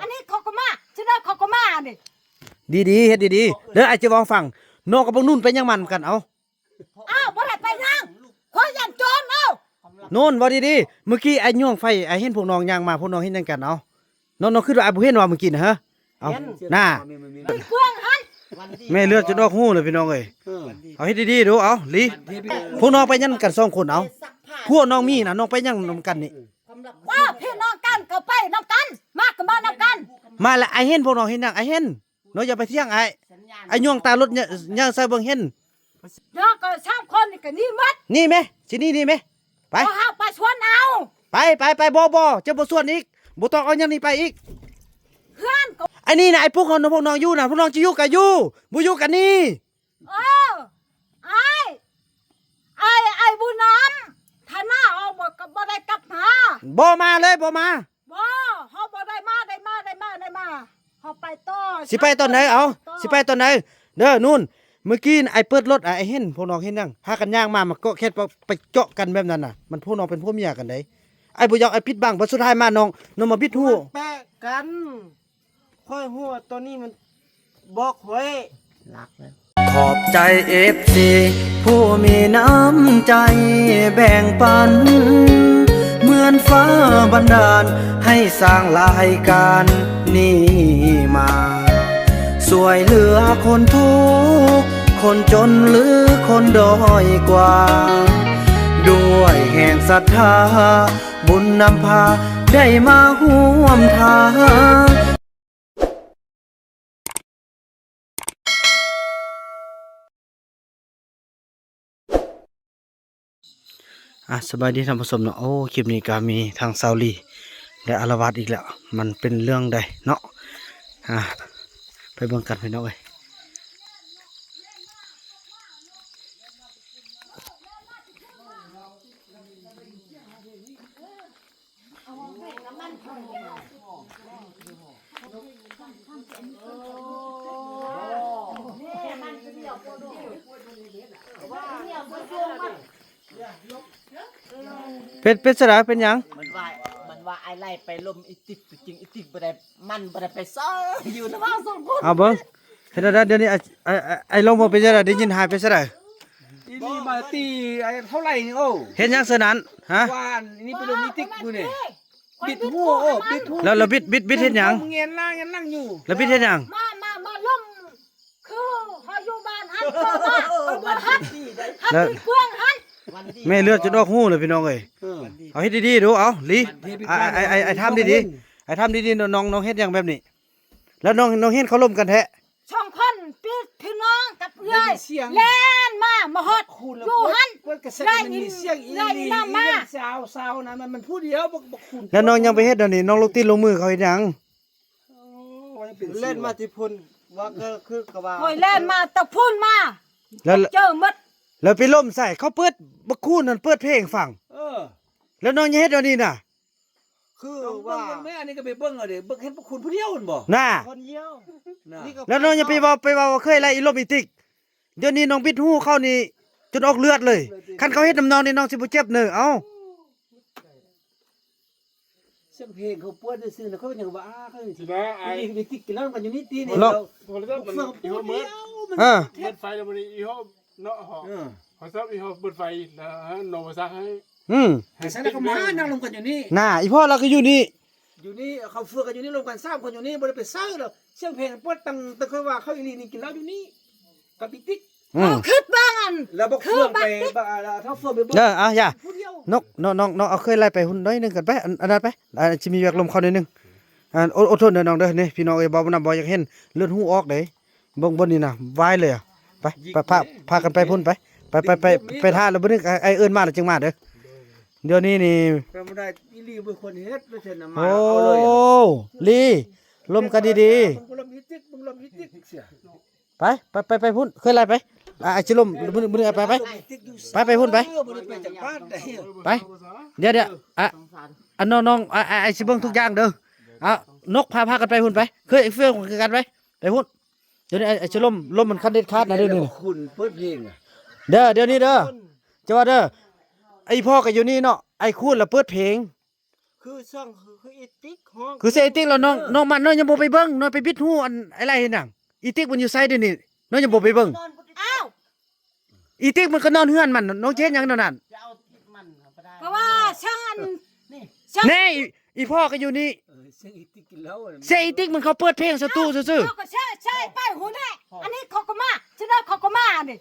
ອັນນີ້ເຂົາກໍມາ ຊິເດີເຂົາກໍມານີ້ ດີໆ ເຮັດດີໆ ເດີ ອ້າຍຈະເວົ້າໃຫ້ຟັງ ນ້ອງກັບບັກນຸ່ນໄປຫຍັງມານຳກັນ ເອົ້າ ອ້າວ ບໍ່ໄດ້ໄປຫຍັງ ຂ້ອຍຢ້ານໂຈນ ເອົ້າ ໂນ້ນ ເວົ້າດີໆ ມື້ກີ້ອ້າຍຍ່ວງໄຟ ອ້າຍເຫັນພວກນ້ອງຍ່າງມາ ພວກນ້ອງເຮັດຫຍັງກັນ ເອົ້າ ນ້ອງ ນ້ອງຄິດວ່າອ້າຍບໍ່ເຫັນວ່າມື້ກີ້ນະ ເຮີ ເອົ້າ ເຫັນ ໜ້າ ເຫັນເບື້ອງຫັ້ນ ແມ່ເລືອດຈົນອອກຫູເລີຍພີ່ນ້ອງເອີຍ ເອີ ເອົາ ເຮັດດີໆດູ ເອົາ ລີ ເຮັດດີໆ ພວກນ້ອງໄປຫຍັງກັນສອງຄົນ ເອົ້າ ຜົວນ້ອງມີນະ ນ້ອງໄປຫຍັງນຳກັນນີ້ ວ່າພີ່ນ້ອງກັນກໍໄປນຳກັນ ມາກໍມານຳກັນ ມາລະ ອ້າຍເຫັນພວກນ້ອງເຮັດຫຍັງ ອ້າຍເຫັນ ນ້ອງຢ່າໄປຖຽງອ້າຍ ອ້າຍຍ່ອງຕາລົດຍ່າງໃສ່ເບິ່ງເຫັນ ເດີກໍສາມຄົນນີ້ກໍໜີໝົດ ໜີແມ ຊິໜີ ໜີແມ ໄປ ບໍ່ຫາກໄປຊວນເອົາ ໄປ ໄປ ໄປ ບໍ່ ບໍ່ ຈະບໍ່ຊວນອີກ ບໍ່ຕ້ອງເອົາຫຍັງນີ້ໄປອີກ ເຮືອນກໍ ອັນນີ້ນະ ອ້າຍປຸກເຮົານະ ພວກນ້ອງຢູ່ນະ ພວກນ້ອງຈະຢູ່ກໍຢູ່ ບໍ່ຢູ່ກໍໜີ ເອີ ອ້າຍ ອ້າຍ ອ້າຍບຸນນຳ ຖ້າໜ້າອອກບໍ່ ກໍບໍ່ໄດ້ກັບມາ ບໍ່ມາເລີຍ ບໍ່ມາ ບໍ່ ເຮົາບໍ່ໄດ້ມາ ໄດ້ມາ ໄດ້ມາ ໄດ້ມາ ເຮົາໄປຕໍ່ ຊິໄປຕອນໃດ ເອົ້າ ຊິໄປຕອນໃດ ເດີ ນູ່ນ ມື້ກີ້ອ້າຍເປີດລົດ ອ້າຍເຫັນພວກນ້ອງເຮັດຫຍັງ ພາກັນຍ່າງມາ ມາເກາະແຂນ ໄປເຈາະກັນແບບນັ້ນນະ ມັນພວກນ້ອງເປັນຜົວເມຍກັນໃດ ອ້າຍບໍ່ຢາກ ອ້າຍປິດບັງ ບັດສຸດທ້າຍມານ້ອງ ນ້ອງມາບິດຫູ ມັນແປະກັນ ຂ້ອຍຮູ້ວ່າຕອນນີ້ມັນບອກຂ້ອຍ ຂອບໃຈເອັຟຊີຜູ້ມີນ້ຳໃຈແບ່ງປັນ ເໝືອນຟ້າບັນດານໃຫ້ສ້າງລາຍການນີ້ມາ ຊ່ວຍເຫຼືອຄົນທຸກຄົນຈົນ ຫຼືຄົນດ້ອຍກວ່າ ດ້ວຍແຮງສັດທາ ບຸນນຳພາໄດ້ມາຮ່ວມທາງ. ອ່າ ສະບາຍດີທ່ານຜູ້ຊົມເນາະ ໂອ້ ຄລິບນີ້ກໍມີທາງສາວລີໄດ້ອາລະວາດອີກແລ້ວ ມັນເປັນເລື່ອງໃດເນາະ ອ່າ ໄປເບິ່ງກັນພີ່ນ້ອງເອີຍ. ເປັນ ເປັນຈັ່ງໃດ ເປັນຫຍັງ? ມັນວ່າ ມັນວ່າອ້າຍໄລ່ໄປລົມອີຕິກ ຕົວຈິງອີຕິກບໍ່ໄດ້ ມັນບໍ່ໄດ້ໄປເຊີຢູ່ນຳເຮົາສອງຄົນ ເອົາເບິ່ງ ເຮັດແນວໃດ ດຽວນີ້ ໄອ້ ໄອ້ ໄອ້ລົມບໍ່ເປັນຈັ່ງໃດ ໄດ້ຍິນຫາຍໄປຊັ້ນໃດ? ອີນີ້ມາຕີໄອ້ເທົ່າໃດນີ້ ໂອ້ ເຮັດຫຍັງຊັ້ນນັ້ນ ຮະ? ວ່າອັນນີ້ໄປລົມອີຕິກມື້ນີ້ ບິດຫູ ໂອ້ ບິດຫູ ແລ້ວ ແລ້ວບິດ ບິດ ບິດເຮັດຫຍັງ? ແງນໜ້າແງນຫຼັງຢູ່ ແລ້ວບິດເຮັດຫຍັງ? ມາ ມາ ມາລົມ ຄືເຮົາຢູ່ບ້ານຫັ້ນ ເຂົາມາ ເຂົາມາຫັ້ນ ຫັ້ນເປັນເຟືອງຫັ້ນ ແມ່ເລືອດຈົນອອກຫູເລີຍພີ່ນ້ອງເອີຍ ເອີ ເອົາເຮັດດີໆດູ ເອົາ ລີ ໄອ້ ໄອ້ ໄອ້ ໄອ້ຖາມດີໆ ໄອ້ຖາມດີໆ ນ້ອງ ນ້ອງເຮັດຫຍັງແບບນີ້? ແລ້ວນ້ອງ ນ້ອງເຫັນເຂົາລົມກັນແທ້? ສອງຄົນ ພີ່ນ້ອງກັບເອື້ອຍ ແລ່ນມາ ມາຮອດຢູ່ຫັ້ນ ເອື້ອຍອີ່ ເອື້ອຍອີ່ນຳມາ ຊາວ ຊາວນັ້ນ ມັນ ມັນຜູ້ດຽວ ບັກ ບັກຄຸນ ແລ້ວນ້ອງຍັງໄປເຮັດອັນນີ້ ນ້ອງລົງຕີນລົງມືເຂົາເຮັດຫຍັງ? ໂອ້ ເຫຼັ້ນມາແຕ່ພຸ້ນ ວ່າກໍຄືກໍວ່າ ໂອ້ຍ ເຫຼັ້ນມາແຕ່ພຸ້ນມາ ແລ້ວເຈີໝົດ ແລ້ວໄປລົມໃສ່ ເຂົາເປີດ ບັກຄູນນັ້ນເປີດເພງຟັງ ເອີ ແລ້ວນ້ອງຍັງເຮັດອັນນີ້ນະ ຄືວ່າ ເບິ່ງແມ່ ອັນນີ້ກໍໄປເບິ່ງເອົາເດ້ ເບິ່ງເຫັນບັກຄູນຜູ້ດຽວຫັ້ນບໍ່ ນະ ຄົນດຽວ ນະ ແລ້ວນ້ອງຍັງໄປເວົ້າ ໄປເວົ້າວ່າເຄີຍໄລ່ອີລົມອີຕິກ ດຽວນີ້ນ້ອງບິດຫູເຂົານີ້ຈົນອອກເລືອດເລີຍ ຄັນເຂົາເຮັດນຳນ້ອງນີ້ ນ້ອງຊິບໍ່ເຈັບເນີ ເອົ້າ. ສຽງເພງເຂົາເປີດຊື່ໆ ນະ ເຂົາຍັງວ່າ ອ້າ ເຂົາຊິ ຊິວ່າອ້າຍ ມີ ມີຕິດກິນເຫຼົ້ານຳກັນຢູ່ນີ້ຕິ ນີ້ ໂທລະສັບມັນອີຫົວເໝິດ ເອີ ເປີດໄຟແລ້ວມື້ນີ້ອີຫົວເນາະ ເອີ ໂທລະສັບອີຫົວເປີດໄຟ ແລ້ວນ້ອງບໍ່ຊັກໃຫ້ ອືມ ໃຫ້ຊັ້ນແລ້ວກໍມານັ່ງລົມກັນຢູ່ນີ້ ໜ້າ ອີພໍ່ລາວກໍຢູ່ນີ້ ຢູ່ນີ້ ເຂົາເຟືອກັນຢູ່ນີ້ ລົມກັນສາມຄົນຢູ່ນີ້ ບໍ່ໄດ້ໄປໃສດອກ ສຽງເພງເປີດຕັ້ງ ຕັ້ງແຕ່ວ່າເຂົາອີ່ຫຼີນີ້ກິນເຫຼົ້າຢູ່ນີ້ ກັບອີຕິກ ອືມ ເອົາ ຄິດເບິ່ງອັນ ແລ້ວບັກເຟືອງໄປ ບັກ ເອີ ເອົາ ເອົາ ເອົາເຟືອງໄປເບິ່ງ ເອີ ເອົາ ຢ່າ ຜູ້ດຽວ ນົກ ນ້ອງ ນ້ອງ ນ້ອງເອົາເຄື່ອງໄລ່ໄປພຸ້ນໜ້ອຍໜຶ່ງກ່ອນໄປ ອັນ ອັນນັ້ນໄປ ອັນ ຊິມີວຽກລົມເຂົ້າໜ້ອຍໜຶ່ງ ອັນ ອົດ ອົດທົນເດີນ້ອງເດີ ນີ້ພີ່ນ້ອງເອີຍ ບໍ່ນຳບໍ່ຢາກເຫັນເລືອດຫູອອກເດ້ ເບິ່ງບ່ອນນີ້ນະ ວາຍເລີຍ ໄປ ໄປ ພາ ພາກັນໄປພຸ້ນໄປ ໄປ ໄປ ໄປ ໄປຖ້າແລ້ວມື້ໜຶ່ງ ໄອ້ ໄອ້ເອີ້ນມາແລ້ວຈຶ່ງມາເດີ ດຽວນີ້ນີ້ ແຕ່ບໍ່ໄດ້ອີ່ຫຼີບໍ່ຄວນເຮັດ ບໍ່ເຊັ່ນນະ ມາ ໂອ້ ເອົາເລີຍ ລີ ລົມກັນດີໆ ເບິ່ງລົມອີຕິກ ເບິ່ງລົມອີຕິກ ໄປ ໄປ ໄປ ໄປພຸ້ນ ເຄີຍໄລ່ໄປ ອ່າ ຊິລົມ ມື້ ມື້ ໄປ ໄປ ໄປ ໄປພຸ້ນໄປ ໄປ ດຽວ ດຽວ ອ່າ ອັນນ້ອງ ນ້ອງ ອ່າ ອ່າ ອ້າຍຊິເບິ່ງທຸກຢ່າງເດີ ອ່າ ນົກ ພາ ພາກັນໄປພຸ້ນໄປ ເຄີຍເຟືອງຄືກັນໄປ ໄປພຸ້ນ ດຽວນີ້ ອ່າ ຊິລົມ ລົມມັນຄັນເດັດຂາດນະ ດຽວນີ້ ເດີ ດຽວນີ້ເດີ ຈະວ່າເດີ ອີ່ພໍ່ກໍຢູ່ນີ້ເນາະ ອ້າຍຄູນລະເປີດເພງ ຄືຊ່ອງ ຄື ຄືອີຕິກຮ້ອງ ຄືເສຍອີຕິກແລ້ວນ້ອງ ເອີ ນ້ອງມັນ ນ້ອງຍັງບໍ່ໄປເບິ່ງ ນ້ອງໄປບິດຫູອັນໄອ້ໄລ່ເຮັດຫຍັງ? ອີຕິກມັນຢູ່ໃສດຽວນີ້? ນ້ອງຍັງບໍ່ໄປເບິ່ງ. ອ້າວ ອີຕິກມັນກໍນອນເຮືອນມັນ ນ້ອງຈະເຮັດຫຍັງແນວນັ້ນ? ເພາະວ່າຊ່າງອັນ ນີ້ ຊ່າງ ແນ່ ອີ ອີພໍ່ກໍຢູ່ນີ້ ເອີ ເສຍງອີຕິກກິນເຫຼົ້າ ເສຍງອີຕິກມັນເຂົາເປີດເພງໃສ່ຕູ້ຊື່ໆ ເຂົາກໍແຊະໃສ່ໄປຫູແນ່ ອັນນີ້ເຂົາກໍມາ ຊິເດີເຂົາກໍມານີ້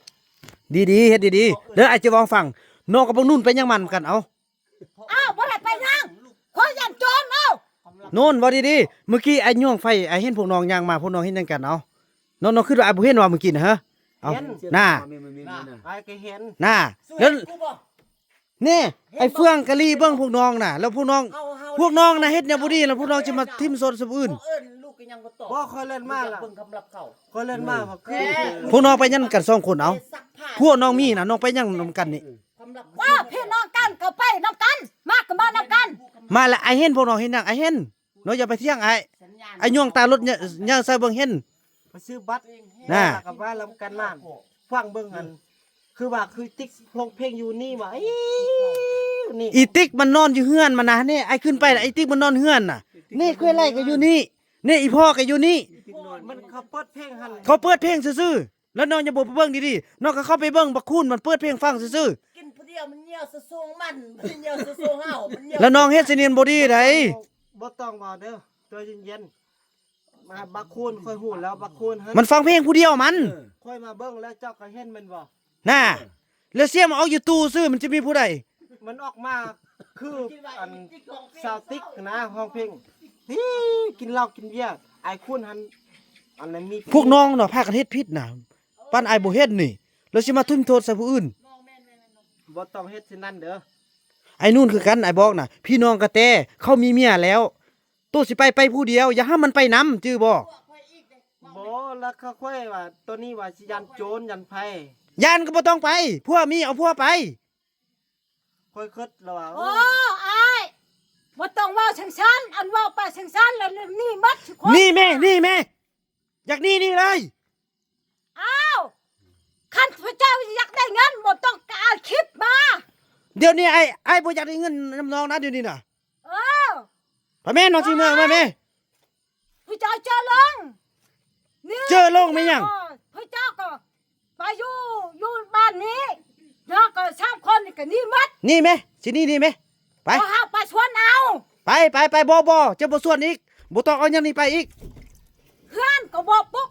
ດີໆ ເຮັດດີໆ ເດີ ອ້າຍຈະເວົ້າໃຫ້ຟັງ ນ້ອງກັບບັກນຸ່ນໄປຫຍັງມານຳກັນ ເອົ້າ ອ້າວ ບໍ່ໄດ້ໄປຫຍັງ ຂ້ອຍຢ້ານໂຈນ ເອົ້າ ໂນ້ນ ເວົ້າດີໆ ມື້ກີ້ອ້າຍຍ່ວງໄຟ ອ້າຍເຫັນພວກນ້ອງຍ່າງມາ ພວກນ້ອງເຮັດຫຍັງກັນ ເອົ້າ ນ້ອງ ນ້ອງຄິດວ່າອ້າຍບໍ່ເຫັນວ່າມື້ກີ້ນະ ເຮີ ເອົ້າ ເຫັນ ໜ້າ ອ້າຍກໍເຫັນ ໜ້າ ແລ້ວ ແນ່ ເຫັນບໍ່ ໄອ້ເຟືອງກະລີເບິ່ງພວກນ້ອງນະ ແລ້ວພວກນ້ອງ ເຮົາ ເຮົາ ພວກນ້ອງນະເຮັດແນວບໍ່ດີ ແລ້ວພວກນ້ອງຈະມາຖິ້ມໂທດໃສ່ຜູ້ອື່ນ ບໍ່ເອີ້ນລູກກໍຍັງບໍ່ຕອບ ບໍ່ ຂ້ອຍເລີນມາລະ ຢາກເບິ່ງຄຳລັບເຂົາ ຂ້ອຍເລີນມາ ເອີ ວ່າຄື ເອີ ພວກນ້ອງໄປຫຍັງກັນສອງຄົນ ເອົ້າ ໄປຊັກຜ້າ ພວກນ້ອງມີນະ ນ້ອງໄປຫຍັງນຳກັນນີ້? ເອີ ຄຳລັບ ວ່າພີ່ນ້ອງກັນກໍໄປນຳກັນ ມາກໍມານຳກັນ ມາລະ ອ້າຍເຫັນພວກນ້ອງເຮັດຫຍັງ ອ້າຍເຫັນ ນ້ອງຢ່າໄປຖຽງອ້າຍ ສັນຍານ ອ້າຍຍ່ວງຕາລົດຍ- ຍ່າງໃສ່ເບິ່ງເຫັນ ໄປຊື້ບັດ ນະ ແລ້ວກໍມານຳກັນ ມາຟັງເບິ່ງຫັ້ນ ຄືວ່າຄືຕິກຮ້ອງເພງຢູ່ນີ້ວ່າ ອີ ນີ້ ອີຕິກມັນນອນຢູ່ເຮືອນມັນນະ ນີ້ ອ້າຍຂຶ້ນໄປລະ ອີຕິກມັນນອນເຮືອນນະ ນີ້ ເອື້ອຍໄລ່ກໍຢູ່ນີ້ ນີ້ ອີພໍ່ກໍຢູ່ນີ້ ມັນເຂົາເປີດເພງຫັ້ນ ເຂົາເປີດເພງຊື່ໆ ແລ້ວນ້ອງຍັງບໍ່ໄປເບິ່ງດີໆ ນ້ອງກໍເຂົ້າໄປເບິ່ງ ບັກຄູນມັນເປີດເພງຟັງຊື່ໆ ກິນຜູ້ດຽວມັນຍ່ຽວຊະຊວງມັນ ມັນຍ່ຽວຊະຊວງເຮົາ ມັນຍ່ຽວ ແລ້ວນ້ອງເຮັດຊະນຽນບໍ່ດີໃດ ບໍ່ຕ້ອງເວົ້າເດີ ໃຈເຢັນໆ ມາບັກຄູນ ຂ້ອຍຮູ້ແລ້ວ ບັກຄູນຫັ້ນ ມັນຟັງເພງຜູ້ດຽວມັນ ເອີ ຂ້ອຍມາເບິ່ງແລ້ວ ເຈົ້າກໍເຫັນແມ່ນບໍ່? ນະ ເອີ ແລ້ວສຽງມັນອອກຢູ່ຕູ້ຊື່ ມັນຈະມີຜູ້ໃດ? ມັນອອກມາຄືອັນຊາວຕິກນະ ຮ້ອງເພງ ອີ ກິນເຫຼົ້າກິນເບຍ ອ້າຍຄູນຫັ້ນ ອັນນັ້ນມີ ພວກນ້ອງນະ ພາກັນເຮັດຜິດນະ ປານອ້າຍບໍ່ເຫັນນີ້ ແລ້ວຊິມາຖິ້ມໂທດໃສ່ຜູ້ອື່ນ ບໍ່ຕ້ອງເຮັດເຊັ່ນນັ້ນເດີ ອ້າຍນູນຄືກັນ ອ້າຍບອກນະ ພີ່ນ້ອງກະແຕ ເຂົາມີເມຍແລ້ວ ໂຕຊິໄປ ໄປຜູ້ດຽວ ຢ່າໃຫ້ມັນໄປນຳ ຈື່ບໍ່? ບໍ່ ລະຂ້ອຍວ່າ ໂຕນີ້ວ່າຊິຢ້ານໂຈນຢ້ານໄພ ຢ້ານກໍບໍ່ຕ້ອງໄປ ຜົວມີເອົາຜົວໄປ ຂ້ອຍຄິດລະວ່າ ໂອ້ ໂອ້ ອ້າຍ ບໍ່ຕ້ອງເວົ້າຈັ່ງຊັ້ນ ອັນເວົ້າໄປຈັ່ງຊັ້ນລະໜີໝົດທຸກຄົນ ໜີແມ້ ໜີແມ້ ຢາກໜີ ໜີເລີຍ ອ້າວ ຄັນພະເຈົ້າຢາກໄດ້ເງິນ ບໍ່ຕ້ອງການຄລິບມາ ດຽວນີ້ອ້າຍ ອ້າຍບໍ່ຢາກໄດ້ເງິນນຳນ້ອງນະ ດຽວນີ້ນະ ເອີ ໄປແມ່ ນ້ອງຊິເມືອ ໄປແມ່ ພະເຈົ້າເຈີລົງ ນີ້ ເຈີລົງແມ່ນຫຍັງ? ພະເຈົ້າກໍໄປຢູ່ ຢູ່ບ້ານນີ້ ເນາະ ກໍສາມຄົນນີ້ກໍໜີໝົດ ໜີແມ່ ຊິໜີ ໜີແມ່ ໄປ ເຮົາໄປຊວນເອົາ ໄປ ໄປ ໄປ ບໍ່ ບໍ່ ຈະບໍ່ຊວນອີກ ບໍ່ຕ້ອງເອົາຫຍັງນີ້ໄປອີກ ເຮືອນກໍບໍ່ປຸກ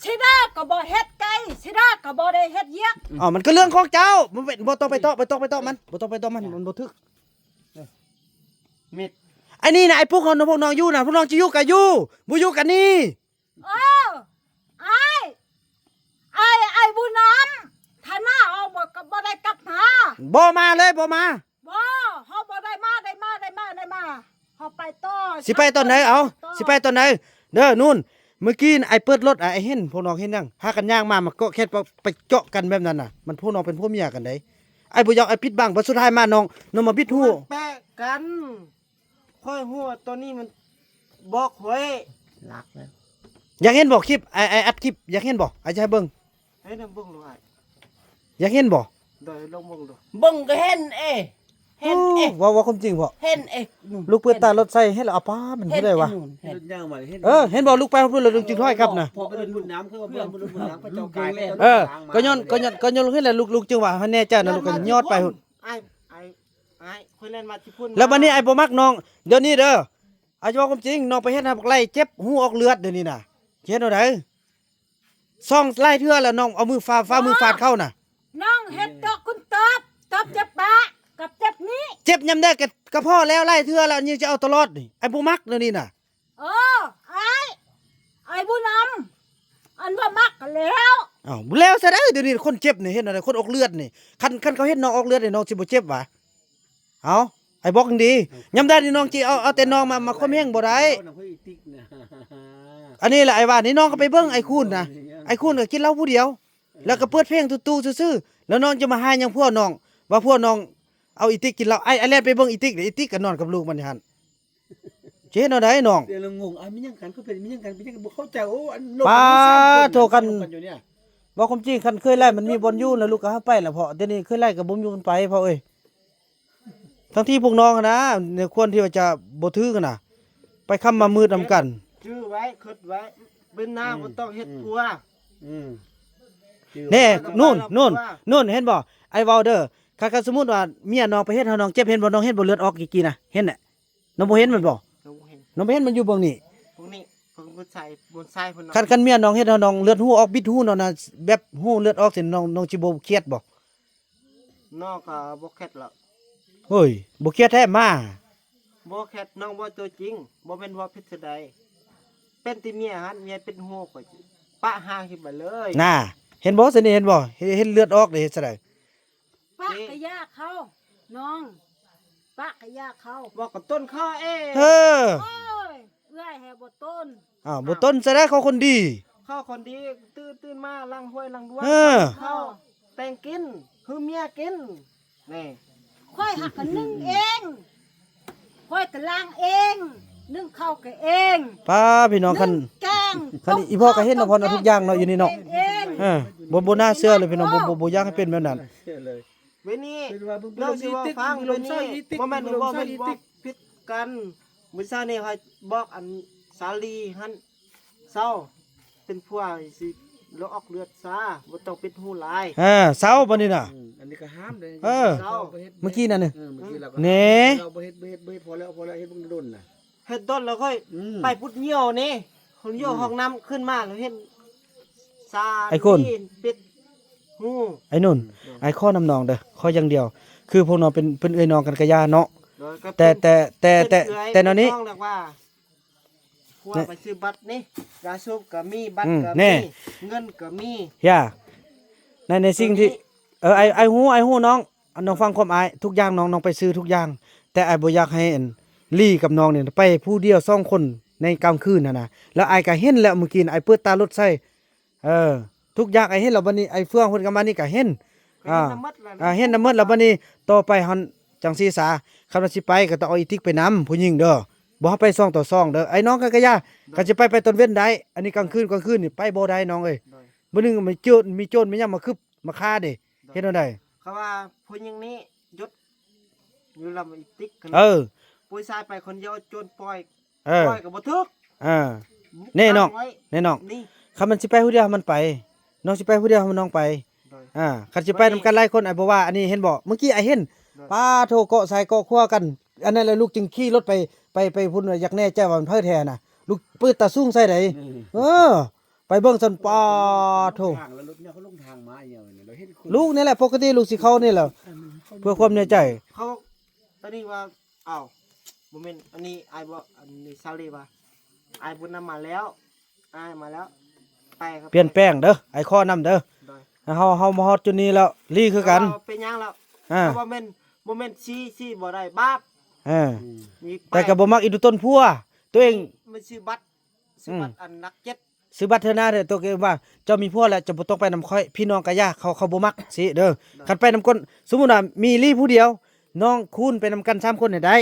ຊິດາກໍບໍ່ເຮັດໄກ່ ຊິດາກໍບໍ່ໄດ້ເຮັດວຽກ ອໍ ມັນກໍເລື່ອງຂອງເຈົ້າ ບໍ່ແມ່ນ ບໍ່ຕ້ອງໄປເຕາະ ບໍ່ຕ້ອງໄປເຕາະມັນ ບໍ່ຕ້ອງໄປເຕາະມັນ ມັນບໍ່ຖືກ ມິດ ອັນນີ້ນະ ໄອ້ພວກເຮົານະ ພວກນ້ອງຢູ່ນະ ພວກນ້ອງຈະຢູ່ກໍຢູ່ ບໍ່ຢູ່ກໍໜີ ເອີ ອ້າຍ ອ້າຍ ອ້າຍບຸນນຳ ຖ້າໜ້າເຮົາບໍ່ ກໍບໍ່ໄດ້ກັບມາ ບໍ່ມາເລີຍ ບໍ່ມາ ບໍ່ ເຮົາບໍ່ໄດ້ມາ ໄດ້ມາ ໄດ້ມາ ໄດ້ມາ ເຮົາໄປຕໍ່ ຊິໄປຕອນໃດ? ເອົາ ຊິໄປຕອນໃດ? ເດີ ນູນ ມື້ກີ້ອ້າຍເປີດລົດ ອ້າຍເຫັນ ພວກນ້ອງເຫັນຫຍັງ? ພາກັນຍ່າງມາ ມາເກາະແຂນ ໄປ ໄປເຈາະກັນແບບນັ້ນນະ ມັນພວກນ້ອງເປັນຜົວເມຍກັນເດ້ ອ້າຍບໍ່ຢາກ ອ້າຍປິດບັງ ບັດສຸດທ້າຍມານ້ອງ ນ້ອງມາບິດຫູ ແປະກັນ ຂ້ອຍຮູ້ວ່າໂຕນີ້ມັນບອກຂ້ອຍ ຫຼັກແລ້ວ ຢາກເຫັນບໍ່ຄລິບ? ອ້າຍ ອ້າຍອັດຄລິບ ຢາກເຫັນບໍ່? ອ້າຍຈະໃຫ້ເບິ່ງ ໃຫ້ນຳເບິ່ງໂລດອ້າຍ ຢາກເຫັນບໍ່? ໂດຍ ລອງເບິ່ງດູ ເບິ່ງກໍເຫັນເອ ເຫັນເອ ໂອ້ ເວົ້າ ເວົ້າຄວາມຈິງບໍ່? ເຫັນເອ ລູກເປີດຕາລົດໃສ່ ເຫັນແລ້ວ ອາປ້າ ແມ່ນຜູ້ໃດວະ? ເຫັນ ເອີ ເຫັນບໍ່? ລູກໄປພຸ້ນແລ້ວ ລູກຈຶ່ງຖອຍກັບນະ ເອີ ກໍຍ້ອນ ກໍຍ້ອນ ກໍຍ້ອນລູກເຫັນແລ້ວ ລູກ ລູກຈຶ່ງວ່າໃຫ້ແນ່ໃຈນະ ລູກກໍຍອດໄປພຸ້ນ ອ້າຍ ອ້າຍ ອ້າຍ ຂ້ອຍແລ່ນມາທີ່ພຸ້ນ ແລ້ວບັດນີ້ອ້າຍບໍ່ມັກນ້ອງ ດຽວນີ້ເດີ ອ້າຍຈະເວົ້າຄວາມຈິງ ນ້ອງໄປເຮັດໃຫ້ບັກໄລ່ເຈັບ ຫູອອກເລືອດ ດຽວນີ້ນະ ຊິເຮັດແນວໃດ? ສອງຫຼາຍເທື່ອແລ້ວ ນ້ອງເອົາມືຟາດ ຟ້າມືຟາດເຂົານະ ນ້ອງເຮັດດອກຄຸນຕອບ ຕອບເຈັບປາກກັບເຈັບນີ້ ເຈັບຍາມໃດກໍ ກໍພໍແລ້ວ ຫຼາຍເທື່ອແລ້ວ ຍັງຈະເອົາຕະຫຼອດນີ້ ອ້າຍບໍ່ມັກແນວນີ້ນະ ເອີ ອ້າຍ ອ້າຍບຸນນຳ ອັນວ່າມັກກໍແລ້ວ ອ້າວ ແລ້ວຊະໃດ ດຽວນີ້ຄົນເຈັບນີ້ເຮັດແນວໃດ ຄົນອອກເລືອດນີ້ ຄັນ ຄັນເຂົາເຮັດນ້ອງອອກເລືອດນີ້ ນ້ອງຊິບໍ່ເຈັບຫວາ? ເອົາ ອ້າຍບອກຫຍັງດີ ຍາມໃດນີ້ນ້ອງຊິເອົາ ເອົາແຕ່ນ້ອງມາ ມາຂົ່ມເຫງບໍ່ໄດ້ ອັນນີ້ລະອ້າຍວ່ານີ້ ນ້ອງກໍໄປເບິ່ງອ້າຍຄູນນະ ອ້າຍຄູນກໍກິນເຫຼົ້າຜູ້ດຽວ ແລ້ວກໍເປີດເພງຕູ້ໆຊື່ໆ ແລ້ວນ້ອງຈະມາຮ້າຍຫຍັງຜົວນ້ອງ ວ່າຜົວນ້ອງເອົາອີຕິກກິນເຫຼົ້າ ອ້າຍ ອ້າຍແລ່ນໄປເບິ່ງອີຕິກເດ້ ອີຕິກກໍນອນກັບລູກມັນຢູ່ຫັ້ນ ຊິເຮັດແນວໃດນ້ອງ ແຕ່ລະງົງ ອ້າຍ ມີຫຍັງກັນ ຄືເປັນມີຫຍັງກັນ ເປັນຫຍັງກໍບໍ່ເຂົ້າໃຈ ໂອ້ ອັນ ປາໂທ ຄັນ ເວົ້າຄວາມຈິງ ຄັນເຄີຍໄລ່ມັນມີບ່ອນຢູ່ນະ ລູກກໍຫາໄປລະເພາະ ດຽວນີ້ເຄີຍໄລ່ກໍບໍ່ມີບ່ອນໄປເພາະເອີຍ ທັງທີ່ພວກນ້ອງຫັ້ນນະ ໃນຄວນທີ່ວ່າຈະບໍ່ຖືກຫັ້ນນະ ໄປຄ່ຳມາມືດນຳກັນ. ຈື່ໄວ້ ຄິດໄວ້ ເປັນໜ້າ ອືມ ບໍ່ຕ້ອງເຮັດ ອືມ ຜົວ. ອືມ ແນ່ ນຸ່ນ ນຸ່ນ ນຸ່ນ ເຫັນບໍ່? ອ້າຍເວົ້າເດີ ຄັນ ຄັນສົມມຸດວ່າເມຍນ້ອງໄປເຮັດໃຫ້ນ້ອງເຈັບ ເຫັນບໍ່? ນ້ອງເຫັນບໍ່? ເລືອດອອກກີ້ໆນະ ເຫັນແຫຼະ. ນ້ອງບໍ່ເຫັນແມ່ນບໍ່? ນ້ອງບໍ່ເຫັນ ນ້ອງບໍ່ເຫັນ ມັນຢູ່ເບື້ອງນີ້ ເບື້ອງນີ້ ເບິ່ງຜູ້ຊາຍ ຜູ້ຊາຍເພິ່ນເນາະ. ຄັນ ຄັນເມຍນ້ອງເຮັດໃຫ້ນ້ອງເລືອດຮູອອກ ບິດຮູນ້ອງນະ ແບບຮູເລືອດອອກຊີ້ ນ້ອງ ນ້ອງຊິບໍ່ຄຽດບໍ່? ນ້ອງກໍບໍ່ເຄັດແລ້ວ. ເຮີ້ຍ ບໍ່ຄຽດແທ້ໝາ. ບໍ່ເຄັດ ນ້ອງເວົ້າຕົວຈິງ ບໍ່ແມ່ນເວົ້າຜິດຊະໃດ. ເປັນແຕ່ເມຍຫັ້ນ ເມຍເປັນຮູ້ ຂ້ອຍຊິປະຫາງຖິ້ມໄປເລີຍ. ນາ ເຫັນບໍ່ຊະນີ້ ເຫັນບໍ່? ເຮັດ ເຮັດເລືອດອອກເດ້ ເຮັດຊະໃດ? ປະກະຢ່າເຂົາ ນ້ອງ ປະກະຢ່າເຂົາ ເວົ້າກັບຕົ້ນເຂົາເອງ. ເອີ ໂອ້ຍ ເອື້ອຍແຮບໍ່ຕົ້ນ. ອ້າວ ບໍ່ຕົ້ນຊະໃດ ເຂົາຄົນດີ ເຂົາຄົນດີ ຕື່ນ ຕື່ນມາລ້າງຖ້ວຍລ້າງດ້ວຍ ເອີ ເຂົາແຕ່ງກິນ ຄືເມຍກິນ. ນີ້ ຂ້ອຍຫາກະໜຶ້ງເອງ ຂ້ອຍກະລ້າງເອງ ໜຶ້ງເຂົ້າກະເອງ. ປ້າ ພີ່ນ້ອງ ຄັນ ໜຶ້ງແກງ ຄັນອີ່ພໍ່ກະເຮັດນຳພໍ່ເນາະ ທຸກຢ່າງເນາະ ຢູ່ນີ້ເນາະ. ເອີ ບໍ່ ບໍ່ໜ້າເຊື່ອເລີຍ ພີ່ນ້ອງ ບໍ່ ບໍ່ ບໍ່ຢາກໃຫ້ເປັນແບບນັ້ນ. ເວນີ ເປັນວ່າເບິ່ງ ເລົ່າຊິເວົ້າຟັງ ເວນີ ບໍ່ແມ່ນວ່າເພິ່ນເວົ້າຜິດກັນ. ມື້ເຊົ້ານີ້ຂ້ອຍບອກອັນສາລີຫັ້ນ ເຊົາ ເປັນຜົວຊິລະອອກເລືອດຊາ ບໍ່ຕ້ອງປິດຫູຫຼາຍ. ເອີ ເຊົາບາດນີ້ນະ. ອືມ ອັນນີ້ກໍຫ້າມເດ້. ເອີ ເຊົາ ເມື່ອກີ້ນັ້ນ ເອີ ເມື່ອກີ້ລາວກໍ ແນ່ ເຮົາບໍ່ເຮັດ ບໍ່ເຮັດ ບໍ່ເຮັດ ພໍແລ້ວ ພໍແລ້ວ ເຮັດເບິ່ງດົນນະ. ເຮັດດົນແລ້ວຂ້ອຍ ອືມ ໄປພຸດຍ່ຽວນີ້ ຄົນຍ່ຽວ ອືມ ຫ້ອງນ້ຳຂຶ້ນມາແລ້ວເຫັນຊາ ໄອ້ຄົນ ນີ້ປິດຫູ. ໄອ້ໜຸ່ນ ອືມ ໄອ້ຂໍນຳນ້ອງເດີ ຂໍຢ່າງດຽວ ຄືພວກນ້ອງເປັນ ເປັນເອື້ອຍນ້ອງກັນກະຢ່າເນາະ. ໂດຍ ແຕ່ ເປັນ ແຕ່ ແຕ່ ເປັນເອື້ອຍ ແຕ່ແນວນີ້ ນ້ອງແລ້ວວ່າ ຜົວໄປຊື້ບັດນີ້ ຢາສູບກໍມີ ບັດ ອືມ ກໍ ແນ່ ມີ ເງິນກໍມີ. ຢ່າ ໃນ ໃນສິ່ງທີ່ ໂຕນີ້ ເອີ ອ້າຍ ອ້າຍຮູ້ ອ້າຍຮູ້ນ້ອງ ນ້ອງຟັງຄວາມອ້າຍ ທຸກຢ່າງນ້ອງ ນ້ອງໄປຊື້ທຸກຢ່າງ ແຕ່ອ້າຍບໍ່ຢາກໃຫ້ອັນ ລີກັບນ້ອງນີ້ໄປຜູ້ດຽວສອງຄົນໃນກາງຄືນຫັ້ນນະ. ແລ້ວອ້າຍກໍເຫັນແລ້ວ ມື້ກີ້ອ້າຍເປີດຕາລົດໃສ່ ເອີ ທຸກຢ່າງອ້າຍເຫັນແລ້ວ. ບາດນີ້ອ້າຍເຟືອງເພິ່ນກໍມານີ້ກໍເຫັນ ກໍເຫັນ ອ່າ ນຳໝົດແລ້ວ ອ່າ ເຫັນນຳໝົດແລ້ວ. ບາດນີ້ຕໍ່ໄປຫັ້ນ ຈັ່ງຊີ້ສາ ຄັນວ່າຊິໄປກໍຕ້ອງເອົາອີຕິກໄປນຳ ຜູ້ຍິງເດີ ບໍ່ໃຫ້ໄປສອງຕໍ່ສອງເດີ. ໄອ້ນ້ອງກໍ ກໍຢ່າ ໂດຍ ຄັນຊິໄປ ໄປຕອນເວັນໄດ້ ອັນນີ້ກາງຄືນ ກາງຄືນນີ້ໄປບໍ່ໄດ້ນ້ອງເອີຍ. ໂດຍ ມື້ໜຶ່ງມີໂຈນ ມີໂຈນມີຫຍັງມາຄຶບມາຄາເດ້ ໂດຍ ເຮັດແນວໃດ? ເຂົາວ່າຜູ້ຍິງນີ້ຢຸດຢູ່ລຳອີຕິກ ເອີ ຜູ້ຊາຍໄປຄົນດຽວ ໂຈນປ່ອຍ ເອີ ປ່ອຍກໍບໍ່ຖືກ. ເອີ ນີ້ນ້ອງ ນີ້ນ້ອງ ຄັນມັນຊິໄປຜູ້ດຽວໃຫ້ມັນໄປ ນ້ອງຊິໄປຜູ້ດຽວໃຫ້ນ້ອງໄປ. ໂດຍ ອ່າ ຄັນຊິໄປນຳກັນຫຼາຍຄົນ ອ້າຍບໍ່ວ່າ. ອັນນີ້ເຫັນບໍ່ ມື້ກີ້ອ້າຍເຫັນ ໂດຍ ປາໂທ ເກາະຊ້າຍເກາະຂວາກັນ ອັນນັ້ນແຫຼະ ລູກຈຶ່ງຂີ່ລົດໄປ ໄປ ໄປພຸ້ນ ຢາກແນ່ໃຈວ່າມັນໃຜແທ້ນະ ລູກປືດຕາສູງໃສ່ໃດ. ອືມ ເອີ ໄປເບິ່ງຊັ້ນ ປາໂທ ທາງແລ້ວລົດຍາວ ເຂົາລົງທາງມາອີ່ຫຍັງນີ້ ເຮົາເຫັນຄົນ ລູກນີ້ແຫຼະ ປົກກະຕິລູກຊິເຂົ້ານີ້ແຫຼະ ເພື່ອຄວາມແນ່ໃຈ. ເຂົາ ຕອນນີ້ວ່າ ອ້າວ ບໍ່ແມ່ນ ອັນນີ້ອ້າຍບໍ່ ອັນນີ້ຊາລີວ່າ ອ້າຍບໍ່ນຳມາແລ້ວ ອ້າຍມາແລ້ວ ໄປ ປ່ຽນແປງເດີ ອ້າຍຂໍນຳເດີ. ໂດຍ ເຮົາ ເຮົາມາຮອດຈຸດນີ້ແລ້ວ ລີຄືກັນ ເປັນຫຍັງແລ້ວ? ອ່າ ບໍ່ແມ່ນ ບໍ່ແມ່ນຊີ້ ຊີ້ບໍ່ໄດ້ ບາບ. ເອີ ອືມ ແຕ່ກໍບໍ່ມັກອີ່ດູຕົນຜົວຕົວເອງ ມັນຊື້ບັດ ຊື້ບັດ ອືມ ອັນຫຼັກເຈັດ ຊື້ບັດເທື່ອໜ້າເດີ ໂຕເອງວ່າເຈົ້າມີຜົວແລ້ວ ເຈົ້າບໍ່ຕ້ອງໄປນຳຂ້ອຍ ພີ່ນ້ອງກໍຢ່າ ເຂົາ ເຂົາບໍ່ມັກຊີ້ເດີ. ໂດຍ ຄັນໄປນຳຄົນ ສົມມຸດວ່າມີລີຜູ້ດຽວ ນ້ອງຄູນໄປນຳກັນສາມຄົນນີ້ໄດ້. ໂດຍ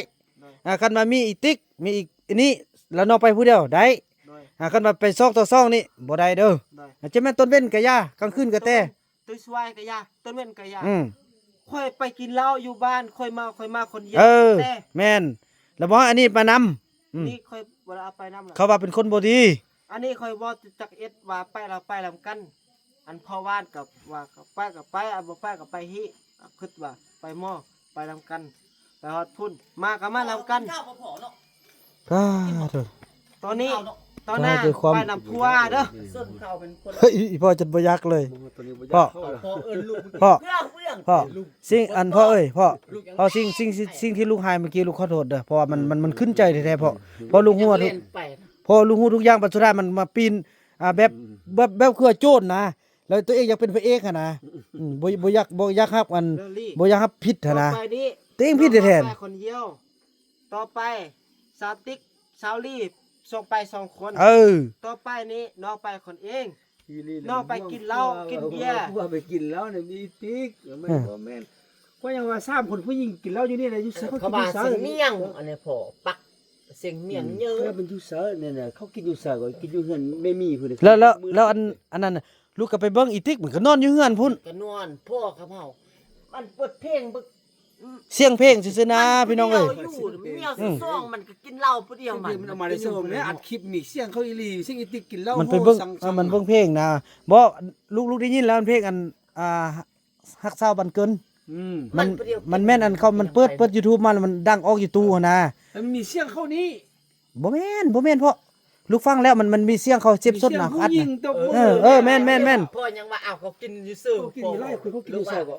ອ່າ ຄັນວ່າມີອີຕິກ ມີອີກອັນນີ້ ແລ້ວນ້ອງໄປຜູ້ດຽວໄດ້. ໂດຍ ອ່າ ຄັນວ່າໄປສອງຕໍ່ສອງນີ້ບໍ່ໄດ້ເດີ. ໂດຍ ອາດຈະແມ່ນຕອນເວັນກໍຢ່າ ກາງຄືນກໍແຕ່ ຕອນສວາຍກໍຢ່າ ຕອນເວັນກໍຢ່າ. ອືມ ຂ້ອຍໄປກິນເຫຼົ້າຢູ່ບ້ານ ຂ້ອຍເມົາ ຂ້ອຍມາຄົນດຽວ. ເອີ ແມ່ນ ແລ້ວບໍ່ ອັນນີ້ມານຳ. ອືມ ນີ້ຂ້ອຍບໍ່ໄດ້ເອົາໄປນຳ. ເຂົາວ່າເປັນຄົນບໍ່ດີ. ອັນນີ້ຂ້ອຍເວົ້າຈັກເອັດວ່າໄປລາວໄປນຳກັນ ອັນພໍ່ບ້ານກໍວ່າໄປກໍໄປ ອັນບໍ່ໄປກໍໄປຮີ ຄິດວ່າໄປໝໍ ໄປນຳກັນ ໄປຮອດພຸ້ນ ມາກໍມານຳກັນ. ປາໂທ ຕອນນີ້ ຕອນໜ້າ ຕອນນີ້ ໄປນຳຜົວເດີ. ເຮີ້ຍ ອີ່ພໍ່ຈົນບໍ່ຢາກເລີຍ. ພໍ່ ພໍ່ ພໍ່ ຊິງ ອັນພໍ່ເອີຍ ພໍ່ ພໍ່ ຊິງ ສິ່ງ ສິ່ງທີ່ລູກຫາຍເມື່ອກີ້ ລູກຂໍໂທດເດີ ເພາະວ່າມັນ ມັນ ມັນຂຶ້ນໃຈແທ້ໆ ພໍ່ ພໍ່ ລູກຮູ້ ເພາະວ່າລູກຮູ້ທຸກຢ່າງ ບັດສຸດທ້າຍມັນມາປີນ ອ່າ ແບບ ອືມ ແບບ ແບບຄືວ່າໂຈນນະ ແລ້ວຕົວເອງຢາກເປັນພະເອກຫັ້ນນະ. ອືມ ບໍ່ ບໍ່ຢາກ ບໍ່ຢາກຮັບອັນ ບໍ່ຢາກຮັບຜິດຫັ້ນນະ ຕົວເອງຜິດແທ້ໆ. ຄົນດຽວ ຕໍ່ໄປ ສາວຕິກ ສາວລີ ສົ່ງໄປສອງຄົນ. ເອີ ຕໍ່ໄປນີ້ນ້ອງໄປຄົນເອງ ນ້ອງໄປກິນເຫຼົ້າກິນເບຍ ຜົວໄປກິນເຫຼົ້ານີ້ມີຕິກ ແມ່ນບໍ່ແມ່ນ? ຂ້ອຍຍັງວ່າສາມຄົນຜູ້ຍິງກິນເຫຼົ້າຢູ່ນີ້ແຫຼະ ຢູ່ໃສ ເຂົາກິນຢູ່ໃສ? ເຂົາວ່າເຊງມຽງ ອັນນີ້ພໍ່ ປັກເຊງມຽງເຍີ ເຂົາເປັນຢູ່ໃສນີ້ນະ ເຂົາກິນຢູ່ໃສ ກໍກິນຢູ່ເຮືອນແມ່ໝີ່ພຸ້ນ. ແລ້ວ ແລ້ວ ແລ້ວອັນ ອັນນັ້ນ ລູກກໍໄປເບິ່ງອີຕິກ ມັນກໍນອນຢູ່ເຮືອນພຸ້ນ ກໍນອນ ພໍ່ກັບເຮົາ ມັນເປີດເພງເບິ່ງ ສຽງເພງຊື່ໆນາ ພີ່ນ້ອງເອີຍ. ເມຍຢູ່ ເມຍສອງມັນກໍກິນເຫຼົ້າຜູ້ດຽວມັນ ມັນເອົາມາໄດ້ຊະເບິ່ງແລ້ວ ອັດຄລິບນີ້ ສຽງເຂົາອີ່ຫຼີ ສຽງອີ່ຕິກກິນເຫຼົ້າ ມັນໄປເບິ່ງ ໂຫ ສັງ ເອີ ມັນເບິ່ງເພງນະ. ບໍ່ ລູກ ລູກໄດ້ຍິນແລ້ວ ເພງອັນ ອ່າ ຮັກສາວບ້ານເກີນ ອືມ ມັນ ມັນແມ່ນອັນເຂົາ ມັນເປີດ ເປີດຢູທູບມາແລ້ວມັນດັງອອກຢູທູບຫັ້ນນະ ມັນມີສຽງເຂົານີ້. ບໍ່ແມ່ນ ບໍ່ແມ່ນ ເພາະລູກຟັງແລ້ວມັນ ມັນມີສຽງເຂົາເຈັບສົດນະ ອັດນະ. ເອີ ເອີ ແມ່ນໆໆ ພໍ່ຍັງວ່າ ອ້າວ ເຂົາກິນຢູ່ຊື່ ເຂົາກິນຢູ່ຫຼາຍຄົນ ເຂົາກິນຢູ່ໃສກໍ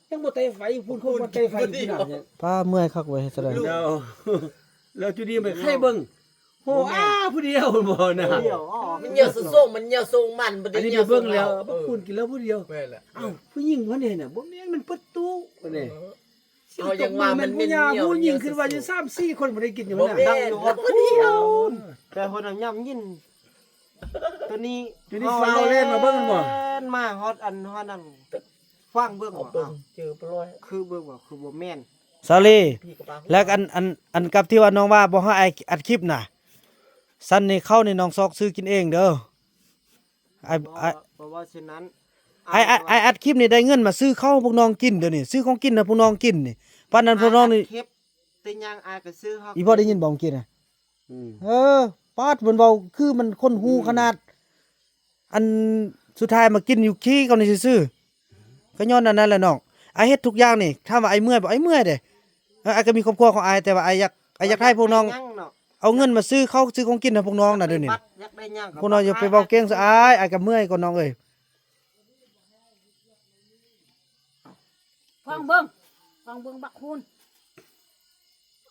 ຍັງບໍ່ໄຕໄຟ ພຸ້ນ ຄົນບໍ່ໄຕໄຟພຸ້ນນະ. ປ້າ ເມື່ອຍຄັກເວີຍ ເຮັດຈັ່ງໃດ ແລ້ວ ແລ້ວຈຸດນີ້ໄປໄຂເບິ່ງ ໂຫ ອ້າ ຜູ້ດຽວບໍ່ນະ ມັນເຫຍື້ອໂຊງ ມັນເຫຍື້ອໂຊງມັນ ອັນນີ້ໄປເບິ່ງແລ້ວ ເອີ ບັກຄູນກິນເຫຼົ້າຜູ້ດຽວ ແມ່ນແຫຼະ. ອ້າວ ຜູ້ຍິງຄົນນີ້ນະ ບໍ່ແມ່ນ ມັນປະຕູ ເອີ ເອົາ ຍັງວ່າມັນເປັນຜູ້ຍິງ ຄືວ່າຢູ່ສາມສີ່ຄົນບໍ່ໄດ້ກິນຢູ່ນະ ດັງຢູ່ ຜູ້ດຽວ. ແຕ່ຄົນນະຍາມຍິນໂຕນີ້ ໂຕນີ້ຟ້າວແລ່ນມາເບິ່ງແມ່ນບໍ່ ແລ່ນມາຮອດອັນ ຮອດນັ້ນ ຟັງເບິ່ງວ່າ ເອົາເບິ່ງ ເຈີປະລອຍ ຄືເບິ່ງວ່າຄືບໍ່ແມ່ນ ສາລີ. ແລ້ວອັນ ອັນ ອັນກັບທີ່ວ່ານ້ອງວ່າບໍ່ໃຫ້ອ້າຍອັດຄລິບນະ ຊັ້ນນີ້ເຂົ້ານີ້ນ້ອງຊອກຊື້ກິນເອງເດີ. ອ້າຍ ບໍ່ ອ້າຍ ບໍ່ວ່າເຊັ່ນນັ້ນ ອ້າຍ ອ້າຍ ອ້າຍອັດຄລິບນີ້ໄດ້ເງິນມາຊື້ເຂົ້າໃຫ້ພວກນ້ອງກິນ ດຽວນີ້ຊື້ຂອງກິນໃຫ້ພວກນ້ອງກິນນີ້ ປານນັ້ນພວກນ້ອງນີ້ ອ້າຍອັດຄລິບ ແຕ່ຫຍັງອ້າຍກໍຊື້ເຂົ້າ ອີ່ພໍ່ໄດ້ຍິນບໍ່ເມື່ອກີ້ນະ? ອືມ ເອີ ປາດ ເພິ່ນເວົ້າຄືມັນຄົນຮູ້ຂະໜາດ ອືມ ອັນສຸດທ້າຍມາກິນຢູ່ຂີ້ເຂົານີ້ຊື່ໆ ກໍຍ້ອນອັນນັ້ນແຫຼະນ້ອງ. ອ້າຍເຮັດທຸກຢ່າງນີ້ ຖາມວ່າອ້າຍເມື່ອຍບໍ່? ອ້າຍເມື່ອຍເດ້. ເອີ ອ້າຍກໍມີຄອບຄົວຂອງອ້າຍ ແຕ່ວ່າອ້າຍຢາກ ອ້າຍຢາກໃຫ້ພວກນ້ອງເອົາເງິນມາຊື້ເຂົ້າຊື້ຂອງກິນໃຫ້ພວກນ້ອງນະ ດຽວນີ້. ພວກນ້ອງຢ່າໄປເວົ້າເກັ່ງຊະອ້າຍ ອ້າຍກໍເມື່ອຍກ່ອນນ້ອງເອີຍ. ຟັງເບິ່ງ ຟັງເບິ່ງບັກຄູນ.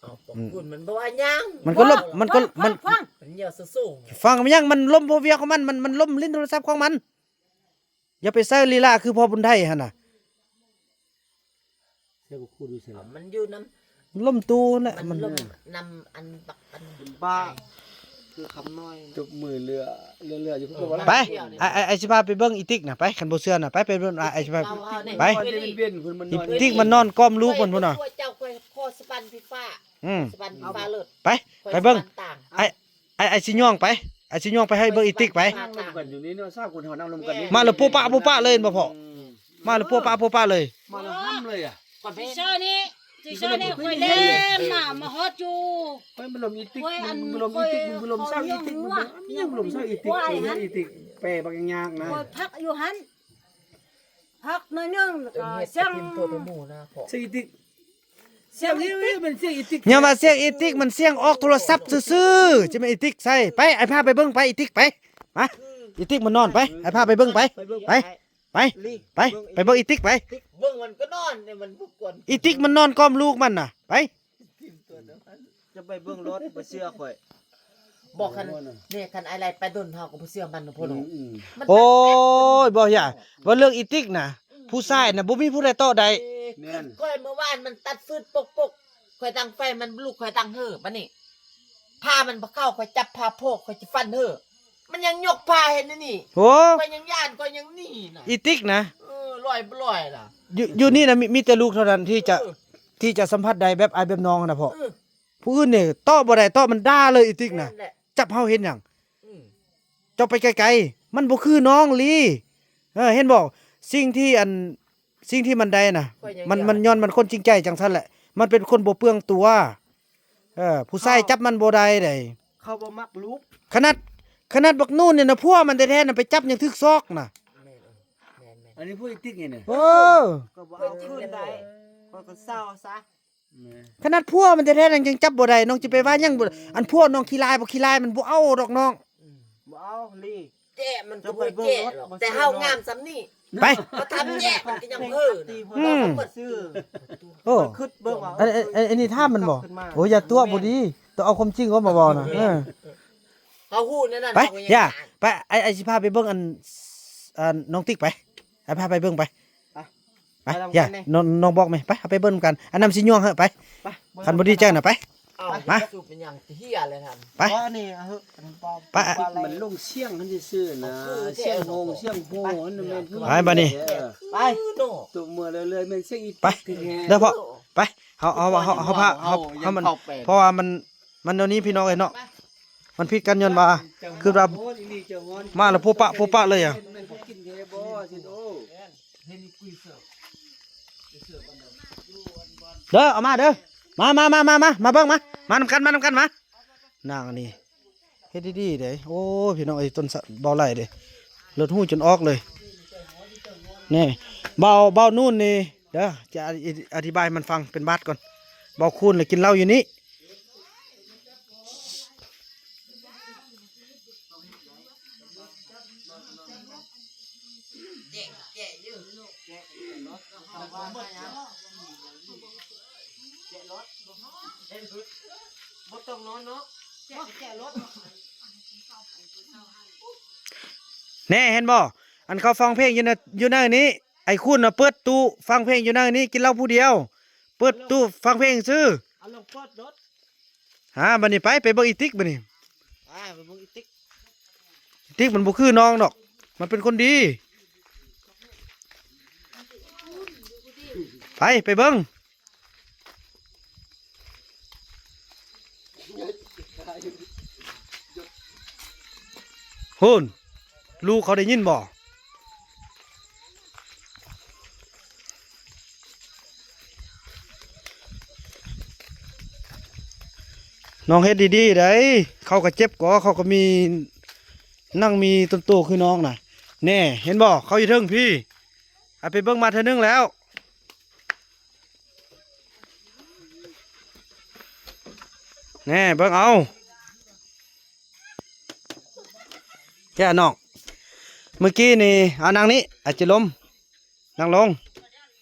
ເອົາ ບັກຄູນມັນບໍ່ວ່າຫຍັງ ມັນກໍລົມ ມັນກໍ ມັນ ມັນເຫຍື້ອໂຊງ ຟັງມັນຫຍັງ ມັນລົມເພາະວຽກຂອງມັນ ມັນ ມັນລົມຫຼິ້ນໂທລະສັບຂອງມັນ. ຢ່າໄປໃສ່ລີລາຄືພໍ່ບຸນໄທຫັ້ນນະ. ໃສ່ບໍ່ຄູນຢູ່ໃສ? ມັນຢູ່ນຳ ລົມຕູນະ ມັນລົມນຳອັນບັກອັນບ້າ ຄືຄຳນ້ອຍ ຕົບມືເຫຼືອ ເຫຼືອໆຢູ່. ໄປ ອ້າຍ ອ້າຍ ອ້າຍຊິພາໄປເບິ່ງອີຕິກນະ ໄປ ຄັນບໍ່ເຊື່ອນະ ໄປ ໄປເບິ່ງ ອ້າຍຊິພາ ໄປ ອີຕິກມັນນອນກ້ອມລູກມັນພຸ້ນນະ. ເຈົ້າຂ້ອຍຂໍສະບັນໄຟຟ້າ ອືມ ສະບັນໄຟຟ້າເລີດ ໄປ ໄປເບິ່ງ ອ້າຍ ອ້າຍຊິຍ່ອງໄປ ອ້າຍຊິຍ່ອງໄປໃຫ້ເບິ່ງອີຕິກໄປ. ມາແລ້ວໂປະປະໂປະປະເລີຍ ເຫັນບໍ່ພໍ່? ມາແລ້ວໂປະປະໂປະປະເລີຍ ມາແລ້ວຫ້ຳເລີຍອະ. ທີເຊີນີ້ ທີເຊີນີ້ຂ້ອຍແລ່ນມາ ມາຮອດຢູ່ ຂ້ອຍມາລົມອີຕິກ ມາລົມອີຕິກ ມາລົມເຊົາອີຕິກ ມາລົມເຊົາອີຕິກ ອີຕິກແປບັກຍາກນະ. ຂ້ອຍພັກຢູ່ຫັ້ນ ພັກໜ້ອຍໜຶ່ງ ແລ້ວກໍສຽງ ສຽງອີຕິກ ສຽງອີຕິກ ມັນສຽງອີຕິກ ຍັງວ່າສຽງອີຕິກ ມັນສຽງອອກໂທລະສັບຊື່ໆ ຈະແມ່ນອີຕິກໃສ່. ໄປ ອ້າຍພາໄປເບິ່ງໄປ ອີຕິກໄປ ມາ ອີຕິກມັນນອນໄປ ອ້າຍພາໄປເບິ່ງໄປ ໄປ ໄປ ໄປເບິ່ງອີຕິກໄປ. ເບິ່ງມັນກໍນອນ ມັນບໍ່ກວນ ອີຕິກມັນນອນກ້ອມລູກມັນນະ ໄປ. ຈະໄປເບິ່ງໂລດ ບໍ່ເຊື່ອຂ້ອຍ. ບໍ່ ຄັນ ນີ້ ຄັນອ້າຍໄລ່ໄປດົນເຮົາກໍບໍ່ເຊື່ອມັນພຸ້ນເນາະ. ອືມໆ ໂອ້ຍ ບໍ່ຢ່າ ເວົ້າເລື່ອງອີຕິກນະ ອືມ ຜູ້ຊາຍນະ ບໍ່ມີຜູ້ໃດເຕາະໄດ້. ແມ່ນ ຂ້ອຍເມື່ອວານມັນຕັດຟືດປົກໆ ຂ້ອຍຕັ້ງໄຟ ມັນລຸກ ຂ້ອຍຕັ້ງເຮີ ບັດນີ້ ພາມັນບໍ່ເຂົ້າ ຂ້ອຍຈັບພາໂພກ ຂ້ອຍຊິຟັນເຮີ ມັນຍັງຍົກພາເຮັດແນວນີ້. ໂອ້ ຂ້ອຍຍັງຢ້ານ ຂ້ອຍຍັງໜີນະ ອີຕິກນະ. ເອີ ລອຍບໍ່ລອຍລະ ຢູ່ ຢູ່ນີ້ນະ ມີ ມີແຕ່ລູກເທົ່ານັ້ນທີ່ຈະ ເອີ ທີ່ຈະສຳຜັດໄດ້ແບບອ້າຍແບບນ້ອງຫັ້ນນະພໍ່. ເອີ ຜູ້ອື່ນນີ້ເຕາະບໍ່ໄດ້ ເຕາະມັນດ່າເລີຍ ອີຕິກນະ. ແມ່ນແຫຼະ ຈັບເຮົາເຮັດຫຍັງ? ອືມ ເຈົ້າໄປໄກໆ ມັນບໍ່ຄືນ້ອງລີ. ເອີ ເຫັນບໍ່ ສິ່ງທີ່ອັນ ສິ່ງທີ່ມັນໄດ້ນະ ມັນ ມັນຍ້ອນມັນຄົນຈິງໃຈຈັ່ງຊັ້ນແຫຼະ ມັນເປັນຄົນບໍ່ເປືອງຕົວ. ເອີ ຜູ້ຊາຍຈັບມັນບໍ່ໄດ້ໃດ໋. ເຂົາບໍ່ມັກລູກ ຂະໜາດ ຂະໜາດບັກນູນນີ້ນະ ຜົວມັນແທ້ໆນະ ໄປຈັບຍັງຖືກສອກນະ. ແມ່ນ ເອີ ແມ່ນໆ ອັນນີ້ຜູ້ອີຕິກນີ້ນະ. ເອີ ກໍບໍ່ເອົາຄືນໄດ້ ຂ້ອຍກໍເຊົາຊະ. ແມ່ນ ຂະໜາດຜົວມັນແທ້ໆນັ້ນຍັງຈັບບໍ່ໄດ້ ນ້ອງຈະໄປວ່າຫຍັງບໍ່? ອັນຜົວນ້ອງຂີ້ລາຍບໍ່ຂີ້ລາຍ ມັນບໍ່ເອົາດອກນ້ອງ. ອືມ ບໍ່ເອົາລີ ແຈ້ມັນກໍບໍ່ແຈ້ດອກ ແຕ່ເຮົາງາມສ່ຳນີ້ ໄປ ເຮົາທຳແຈ້ມັນກໍຍັງເຮີນະ. ອືມ ເຮົາກໍບໍ່ຊື້. ໂອ້ ຄຶດເບິ່ງວ່າ ອັນ ອັນ ອັນນີ້ຖາມມັນບໍ່? ໂອ້ ຢ່າຕົວະ ບໍ່ດີ ຕ້ອງເອົາຄວາມຈິງອອກມາເວົ້ານະ. ເອີ ເຮົາຮູ້ແນວນັ້ນ ໄປ ເຮົາກໍຍັງ ຢ່າ ຢ້ານ ໄປ ອ້າຍ ອ້າຍຊິພາໄປເບິ່ງອັນ ອັນນ້ອງຕິກໄປ ອ້າຍພາໄປເບິ່ງໄປ. ໄປ ໄປ ຢ່າ ນ້ອງ ນ້ອງບອກແມ່ ໄປ ເຮົາໄປເບິ່ງນຳກັນ ອັນນຳຊິຍ່ວງເຮີ ໄປ ໄປ ຄັນບໍ່ດີໃຈນະ ໄປ ເອົາ ມາ ສູບເປັນຫຍັງ ຊິເຮຍແລ້ວຫັ້ນ ໄປ ບໍ່ ນີ້ ເອີ ໄປ ມັນລົງສຽງຫັ້ນຊື່ໆນະ ສຽງໂຮງ ສຽງໂຮຫັ້ນແມ່ນ ໄປ ບັດນີ້ ເອີ ໄປ ຕົບມືເລື້ອຍໆ ແມ່ນສຽງອີ ໄປ ເດີພໍ່ ໄປ ເຮົາ ເຮົາ ເຮົາ ເຮົາພາ ເຮົາ ເຮົາ ມັນ ເພາະວ່າມັນ ມັນແນວນີ້ພີ່ນ້ອງເອີຍເນາະ ມັນຜິດກັນຍ້ອນວ່າ ຄືວ່າມາແລ້ວໂປະປະໂປະປະເລີຍອະ. ເດີ ເອົາມາເດີ ມາ ມາ ມາ ມາ ມາ ມາເບິ່ງ ມາ ມານຳກັນ ມານຳກັນ ມາ ນາງອັນນີ້ ເຮັດດີໆເດ້. ໂອ້ ພີ່ນ້ອງເອີຍ ຕົ້ນສະ ເບົາໄຫຼເດ້ ເລີດຫູຈົນອອກເລີຍ. ນີ້ ເບົາ ເບົານູນນີ້ເດີ ຈະອະ ອະທິບາຍໃຫ້ມັນຟັງເປັນບາດກ່ອນ. ເບົາຄູນລະກິນເຫຼົ້າຢູ່ນີ້. ແນ່ ເຫັນບໍ່ ອັນເຂົາຟັງເພງຢູ່ໃນ ຢູ່ໃນນີ້ ໄອ້ຄູນນະເປີດຕູ້ຟັງເພງຢູ່ໃນນີ້ ກິນເຫຼົ້າຜູ້ດຽວ ເປີດຕູ້ຟັງເພງຊື່. ຫາ ບາດນີ້ໄປ ໄປເບິ່ງອີຕິກບາດນີ້ ໄປເບິ່ງອີຕິກ. ອີຕິກມັນບໍ່ຄືນ້ອງດອກ ມັນເປັນຄົນດີ. ໄປ ໄປເບິ່ງ. ພຸ້ນ ລູກເຂົາໄດ້ຍິນບໍ່? ນ້ອງເຮັດດີໆໄດ໋ ເຂົາກໍເຈັບກໍ ເຂົາກໍມີ ນັ່ງມີຕົນໂຕຄືນ້ອງນະ. ແນ່ ເຫັນບໍ່ ເຂົາຢູ່ເທິງພີ້ ອາ ໄປເບິ່ງມາເທື່ອໜຶ່ງແລ້ວ. ແນ່ ເບິ່ງເອົາ ແກ່ນ້ອງ ມື້ກີ້ນີ້ ເອົານັ່ງນີ້ ອາດຈະລົ້ມ ນັ່ງລົງ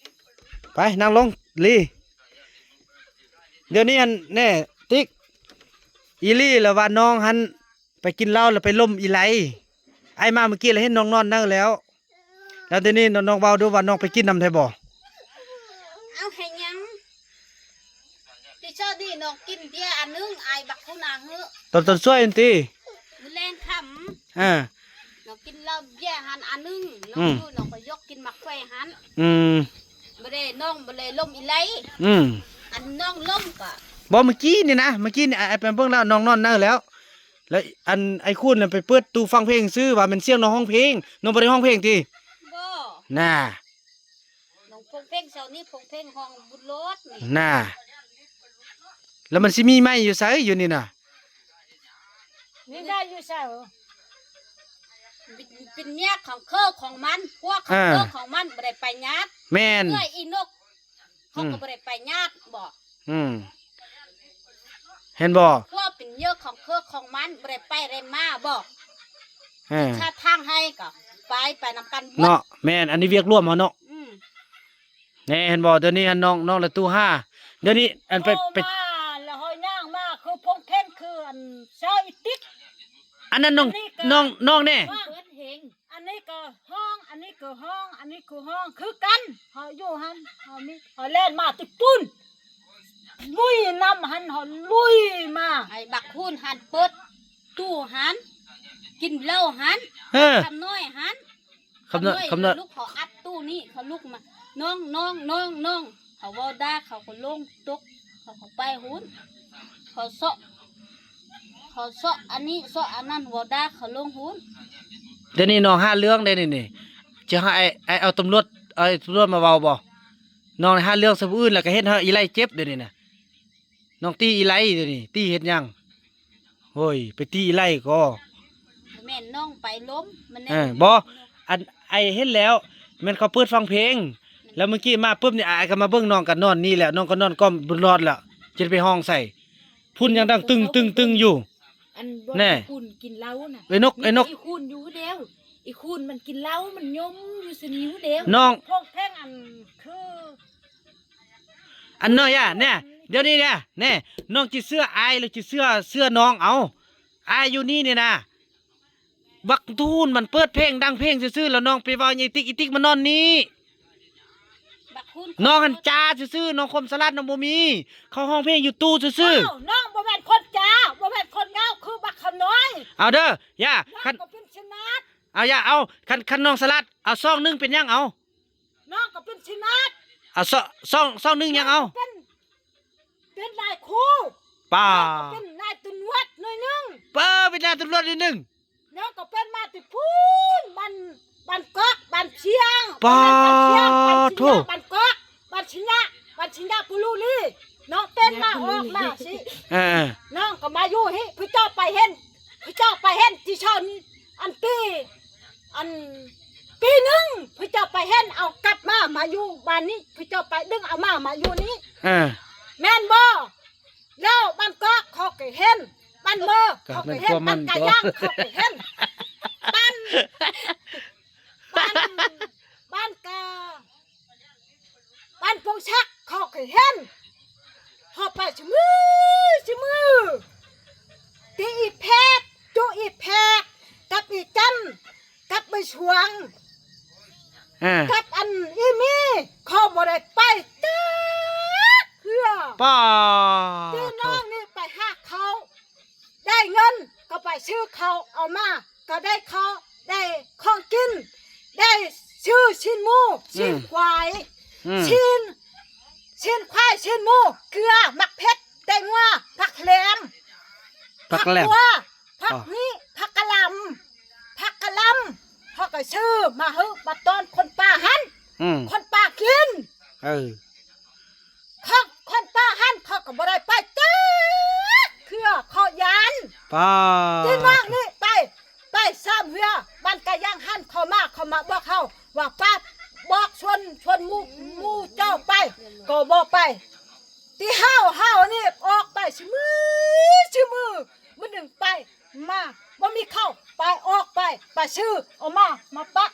ໄປ ນັ່ງລົງລີ. ດຽວນີ້ຫັ້ນ ແນ່ ຕິກ ອີລີລະວ່ານ້ອງຫັ້ນ ໄປກິນເຫຼົ້າແລ້ວໄປລົ້ມອີໄລ. ອ້າຍມາມື້ກີ້ລະເຫັນນ້ອງນອນນັ້ນແລ້ວ ແລ້ວດຽວນີ້ນ້ອງເວົ້າດູວ່ານ້ອງໄປກິນນຳແທ້ບໍ່? ເອົາໃຫ້ຫຍັງ? ທີ່ຊອດນີ້ນ້ອງກິນເບຍອັນໜຶ່ງ ອ້າຍບັກຄຸນອາຫື ຕອນ ຕອນຊ່ວຍຫັ້ນຕິ ມື້ແລງຄ່ຳ ເອີ ນ້ອງກິນເຫຼົ້າເບຍຫັ້ນອັນໜຶ່ງ ນ້ອງ ອືມ ຢູ່ ນ້ອງກໍຍົກກິນໝາກແຄຫັ້ນ ອືມ ບໍ່ໄດ້ ນ້ອງບໍ່ໄດ້ລົ້ມອີໄລ ອືມ ອັນນ້ອງລົ້ມກໍ ບໍ່ ມື້ກີ້ນີ້ນະ ມື້ກີ້ນີ້ອ້າຍໄປເບິ່ງແລ້ວ ນ້ອງນອນເນີແລ້ວ ແລ້ວອັນໄອ້ຄູນນະໄປເປີດຕູ້ຟັງເພງຊື່ ວ່າແມ່ນສຽງນ້ອງຮ້ອງເພງ ນ້ອງບໍ່ໄດ້ຮ້ອງເພງຕິ? ບໍ່ ນາ ນ້ອງພົງເພງເຊົ້ານີ້ ພົງເພງຮ້ອງບຸນໂລດນີ້ ນາ ແລ້ວມັນຊິມີໃໝ່ຢູ່ໃສຢູ່ນີ້ນະ? ມີໃໝ່ຢູ່ໃສ? ເປັນ ເປັນເມຍຂອງເຄີຂອງມັນ ພວກຂອງ ອ່າ ເຄີຂອງມັນ ບໍ່ໄດ້ໄປຍາດ ແມ່ນ ເອື້ອຍອີນົກ ເຂົາກໍ ອືມ ບໍ່ໄດ້ໄປຍາດບໍ? ອືມ ເຫັນບໍ່? ພວກເປັນເຫຍື່ອຂອງເຄືຂອງມັນ ບໍ່ໄດ້ໄປໄດ້ມາບໍ? ເອີ ຖ້າທາງໃຫ້ກໍໄປ ໄປນຳກັນເບິດ ເນາະ ແມ່ນ ອັນນີ້ວຽກລວມເຮົາເນາະ ອືມ ແນ່ ເຫັນບໍ່? ດຽວນີ້ຫັ້ນນ້ອງ ນ້ອງລະຕູ້ຫ້າ ດຽວນີ້ອັນໄປ ໂອ້ ໄປ ມາແລ້ວເຮົາຍ່າງມາ ຄືພົງເພງ ຄືອັນຊາວອີຕິກ ອັນນັ້ນນ້ອງ ອັນນີ້ກໍ ນ້ອງ ນ້ອງແນ່ ເປີດເພງ ອັນນີ້ກໍຮ້ອງ ອັນນີ້ກໍຮ້ອງ ອັນນີ້ກໍຮ້ອງ ຄືກັນ ເຮົາຢູ່ຫັ້ນ ເຮົາມີ ເຮົາແລ່ນມາແຕ່ພຸ້ນ ລຸຍນຳຫັ້ນ ເຮົາລຸຍມາ ໄອ້ບັກຄູນຫັ້ນເປີດຕູ້ຫັ້ນ ກິນເຫຼົ້າຫັ້ນ ເອີ ຄຳນ້ອຍຫັ້ນ ຄຳນ້ອຍ ຄຳນ້ອຍ ຄຳນ້ອຍ ເຂົາລຸກ ເຂົາອັດຕູ້ນີ້ ເຂົາລຸກມາ ນ້ອງ ນ້ອງ ນ້ອງ ນ້ອງ ເຂົາເວົ້າດ່າ ເຂົາກໍລົງຕົກ ເຂົາກໍໄປພຸ້ນ ເຂົາເຊາະ ເຂົາເຊາະອັນນີ້ ເຊາະອັນນັ້ນ ເວົ້າດ່າ ເຂົາລົງພຸ້ນ ດຽວນີ້ນ້ອງຫາເລື່ອງໄດ໋ນີ້ ນີ້ ຈະໃຫ້ ໃຫ້ເອົາຕຳຫຼວດ ເອົາຕຳຫຼວດມາເວົ້າບໍ່? ນ້ອງຫາເລື່ອງໃສ່ຜູ້ອື່ນ ແລ້ວກໍເຮັດໃຫ້ອີໄລເຈັບ ດຽວນີ້ນະ ນ້ອງຕີອີໄລ ດຽວນີ້ ຕີເຮັດຫຍັງ? ໂອ້ຍ ໄປຕີອີໄລກໍ ບໍ່ແມ່ນນ້ອງໄປລົ້ມ ມັນແນ່ ເອີ ບໍ່ ອັນ ອ້າຍເຫັນແລ້ວ ແມ່ນເຂົາເປີດຟັງເພງ ແລ້ວມື້ກີ້ມາປຶບນີ້ ອ້າຍກໍມາເບິ່ງນ້ອງກໍນອນນີ້ແຫຼະ ນ້ອງກໍນອນກ້ອມບໍ່ລອດແລ້ວ ຈະໄປຮ້ອງໃສ່ ພຸ້ນຍັງດັງຕຶງໆໆຢູ່ ອັນບໍ່ ແນ່ ອີຄູນກິນເຫຼົ້ານະ ເອີ ນົກ ເອີ ນົກ ອີຄູນຢູ່ດຽວ ອີຄູນມັນກິນເຫຼົ້າ ມັນຍົມຢູ່ຊະນິວດຽວ ນ້ອງ ພວກແພງອັນຄື ອັນນ້ອຍອະ ແນ່ ດຽວນີ້ນະ ແນ່ ນ້ອງຊິເຊື່ອອ້າຍ ຫຼືຊິເຊື່ອ ເຊື່ອນ້ອງເອົາ ອ້າຍຢູ່ນີ້ນີ້ນະ ບັກທູນມັນເປີດເພງ ດັງເພງຊື່ໆ ແລ້ວນ້ອງໄປເວົ້າອີຕິກ ອີຕິກມານອນນີ້ ບັກຄູນ ນ້ອງຫັ້ນຈ້າຊື່ໆ ນ້ອງຄວາມສະຫຼາດນ້ອງບໍ່ມີ ເຂົາຮ້ອງເພງຢູ່ຕູ້ຊື່ໆ ອ້າວ ນ້ອງບໍ່ແມ່ນຄົນຈ້າ ບໍ່ແມ່ນຄົນເຫງົາ ຄືບັກຄຳນ້ອຍ ເອົາເດີ ຢ່າ ນ້ອງ ຄັນ ກໍເປັນຊະນາດ ເອົາ ຢ່າ ເອົາ ຄັນ ຄັນນ້ອງສະຫຼາດ ເອົາ ຊອກໜຶ່ງເປັນຫຍັງ ເອົາ ນ້ອງກໍເປັນຊະນາດ ເອົາ ຊອກ ຊອກ ຊອກໜຶ່ງຫຍັງ ເອົາ ນ້ອງກໍເປັນ ເປັນນາຍຄູ ປ້າ ນ້ອງກໍເປັນນາຍຕຳຫຼວດໜ່ວຍໜຶ່ງ ເປີ ເປັນນາຍຕຳຫຼວດໜ່ວຍໜຶ່ງ ນ້ອງກໍເປັນມາແຕ່ພຸ້ນ ບ້ານ ບ້ານກອກ ບ້ານຊຽງ ປ້າ ບ້ານຊຽງ ບ້ານຊະຍະ ໂທ້ ບ້ານກອກ ບ້ານຊະຍະ ບັນຊິຍາປູລູລີ ນ້ອງເຕັ້ນມາອອກມາຊິ ເອີ ນ້ອງກໍມາຢູ່ຮີ້ ຜູ້ເຈົ້າໄປເຫັນ ຜູ້ເຈົ້າໄປເຫັນທີ່ເຊົານີ້ ອັນປີ ອັນປີໜຶ່ງ ຜູ້ເຈົ້າໄປເຫັນເອົາກັບມາ ມາຢູ່ບ້ານນີ້ ຜູ້ເຈົ້າໄປດຶງເອົາມາ ມາຢູ່ນີ້ ເອີ ແມ່ນບໍ່? ແລ້ວບ້ານກອກເຂົາກໍເຫັນ ບ້ານເມີເຂົາກໍເຫັນ ບ້ານກາຍາງເຂົາກໍເຫັນ ບ້ານ ບ້ານ ບ້ານກາ ບ້ານໂປ່ງສັກເຂົາກໍເຫັນ ເຮົາໄປຊຸມື້ ຊຸມື້ ຕີອີແພກ ຈຸອີແພກ ກັບອີຈັນ ກັບໃບສວງ ເອີ ກັບອັນອີມີ ເຂົາບໍ່ໄດ້ໄປຈັກເທື່ອ ປ້າ ທີ່ນ້ອງນີ້ໄປຫາເຂົາ ໄດ້ເງິນກໍໄປຊື້ເຂົ້າເອົາມາ ກໍໄດ້ເຂົ້າ ໄດ້ຂອງກິນ ໄດ້ຊື້ຊີ້ນໝູ ຊີ້ນ ອືມ ຄວາຍ ອືມ ຊີ້ນ ຊີ້ນຄວາຍ ຊີ້ນໝູ ເກືອ ໝາກເຜັດ ແຕງກວາ ຜັກແຫຼມ ຜັກແຫຼມ ຜັກບົວ ຜັກ ອໍ ນີ້ ຜັກກະຫຼ່ຳ ຜັກກະຫຼ່ຳ ເຮົາກໍຊື້ມາໃຫ້ ມາຕ້ອນຄົນປ່າຫັ້ນ ອືມ ຄົນປ່າກິນ ເອີ ເຂົາ ຄົນປ່າຫັ້ນເຂົາກໍບໍ່ໄດ້ໄປຈັກເທື່ອ ເຂົາຢ້ານ ປ້າ ທີ່ວ່ານີ້ໄປ ໄປສາມເທື່ອ ບ້ານກາຍາງຫັ້ນເຂົາມາ ເຂົາມາບອກເຮົາວ່າ ໄປບອກຊວນ ຊວນໝູ່ ໝູ່ເຈົ້າໄປ ກໍບໍ່ໄປ ທີ່ເຮົາ ເຮົານີ້ອອກໄປຊຸມື້ ຊຸມື້ ມື້ໜຶ່ງໄປມາ ບໍ່ມີເຂົ້າ ໄປ ອອກໄປ ໄປຊື້ເອົາມາ ມາປະ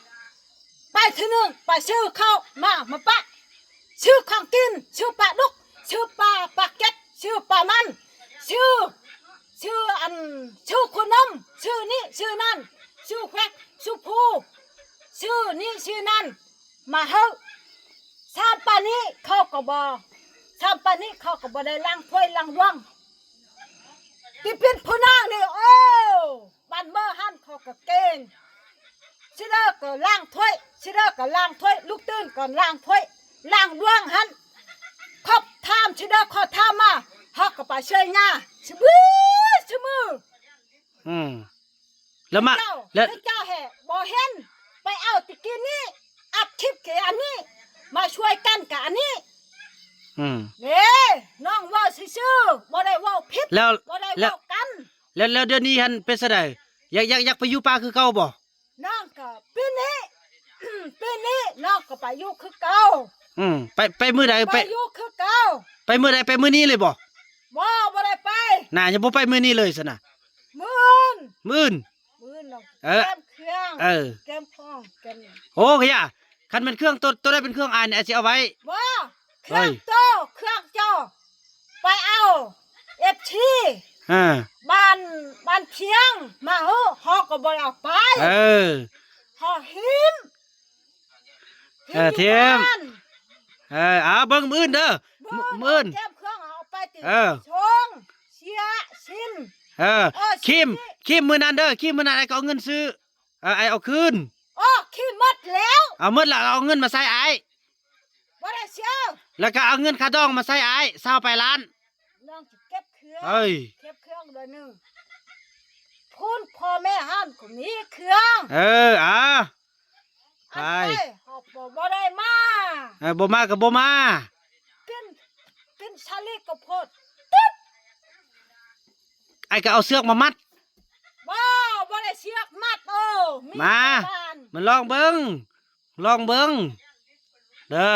ໄປເທື່ອໜຶ່ງ ໄປຊື້ເຂົ້າມາ ມາປະ ຊື້ຂອງກິນ ຊື້ປາດຸກ ຊື້ປາ ປາເກັດ ຊື້ປາມັນ ຊື້ ຊື້ອັນ ຊື້ຂະໜົມ ຊື້ນີ້ ຊື້ນັ້ນ ຊື້ແຟກ ຊື້ພູ ຊື້ນີ້ ຊື້ນັ້ນ ມາໃຫ້ ຊາມປານນີ້ເຂົາກໍບໍ່ ຊາມປານນີ້ເຂົາກໍບໍ່ໄດ້ລ້າງຖ້ວຍລ້າງລວງ ທີ່ເປັນຜູ້ນາງນີ້ ໂອ້ ບ້ານເມືອງຫັ້ນເຂົາກໍເກັ່ງ ຊິເດີກໍລ້າງຖ້ວຍ ຊິເດີກໍລ້າງຖ້ວຍ ລຸກຕື່ນກໍລ້າງຖ້ວຍລ້າງລວງຫັ້ນ ເຂົາຖາມຊິເດີ ເຂົາຖາມມາ ເຮົາກໍໄປຊ່ວຍຍາ ຊຸມື້ ຊຸມື້ ອືມ ແລ້ວມາ ເຈົ້າ ແລ້ວ ເຈົ້າແຮ່ບໍ່ເຫັນ ໄປເອົາແຕ່ກີ້ນີ້ ອັດຄລິບແກ່ອັນນີ້ ມາຊ່ວຍກັນກັບອັນນີ້ ອືມ ເດ້ ນ້ອງເວົ້າຊື່ໆ ບໍ່ໄດ້ເວົ້າຜິດ ແລ້ວ ບໍ່ໄດ້ ແລ້ວ ເວົ້າກັນ ແລ້ວ ແລ້ວດຽວນີ້ຫັ້ນເປັນຈັ່ງໃດ? ຢາກ ຢາກ ຢາກໄປຢູ່ປ່າຄືເກົ່າບໍ່? ນ້ອງກໍປີນີ້ ປີນີ້ນ້ອງກໍໄປຢູ່ຄືເກົ່າ ອືມ ໄປ ໄປມື້ໃດ? ໄປ ໄປຢູ່ຄືເກົ່າ ໄປມື້ໃດ? ໄປມື້ນີ້ເລີຍບໍ່? ບໍ່ ບໍ່ໄດ້ໄປ ໜ້າຈະບໍ່ໄປມື້ນີ້ເລີຍຊັ້ນນະ ມື້ອື່ນ ມື້ອື່ນ ມື້ອື່ນເນາະ ເອີ ກຽມເຄື່ອງ ເອີ ກຽມຂອງ ກຽມ ໂອ້ ກະຢ່າ ຄັນແມ່ນເຄື່ອງໂຕ ໂຕໃດເປັນເຄື່ອງອ້າຍນີ້ ອ້າຍຊິເອົາໄວ້ ບໍ່ ເຄື່ອງ ເອີຍ ໂຕ ເຄື່ອງເຈົ້າ ໄປເອົາ ເອັຟຊີ ເອີ ບ້ານ ບ້ານພຽງ ມາເຮີ້ ເຮົາກໍບໍ່ໄດ້ເອົາໄປ ເອີ ເຮົາຖິ້ມ ເອີ ຖິ້ມ ເອີ ເອົາເບິ່ງມື້ອື່ນເດີ ມື້ອື່ນ ເກັບເຄື່ອງເອົາໄປຕິ ເອີ ສົ່ງ ເສຍສິ້ນ ເອີ ເອີ ສິ້ນ ຄີມ ຄີມມື້ນັ້ນເດີ ຄີມມື້ນັ້ນອ້າຍກໍເອົາເງິນຊື້ ເອີ ອ້າຍເອົາຄືນ ໂອ້ ຄີມໝົດແລ້ວ ເອົາໝົດແລ້ວ ເອົາເງິນມາໃສ່ອ້າຍ ບໍ່ໄດ້ເສຍ ແລ້ວກໍເອົາເງິນຄ່າດອງມາໃສ່ອ້າຍ ຊາວປາຍລ້ານ ນ້ອງຊິເກັບເຄື່ອງ ເອີຍ ເກັບເຄື່ອງດອຍໜຶ່ງ ພຸ້ນພໍ່ແມ່ຫັ້ນກໍມີເຄື່ອງ ເອີ ອາ ໄປ ເຮົາບໍ່ ບໍ່ໄດ້ມາ ເອີ ບໍ່ມາກໍບໍ່ມາ ເປັນ ເປັນສາລີກໍໂພດ ຕຶບ ອ້າຍກໍເອົາເຊືອກມາມັດ ບໍ່ ບໍ່ໄດ້ເຊືອກມັດ ໂອ້ ມີ ມາ ມາລອງເບິ່ງ ລອງເບິ່ງເດີ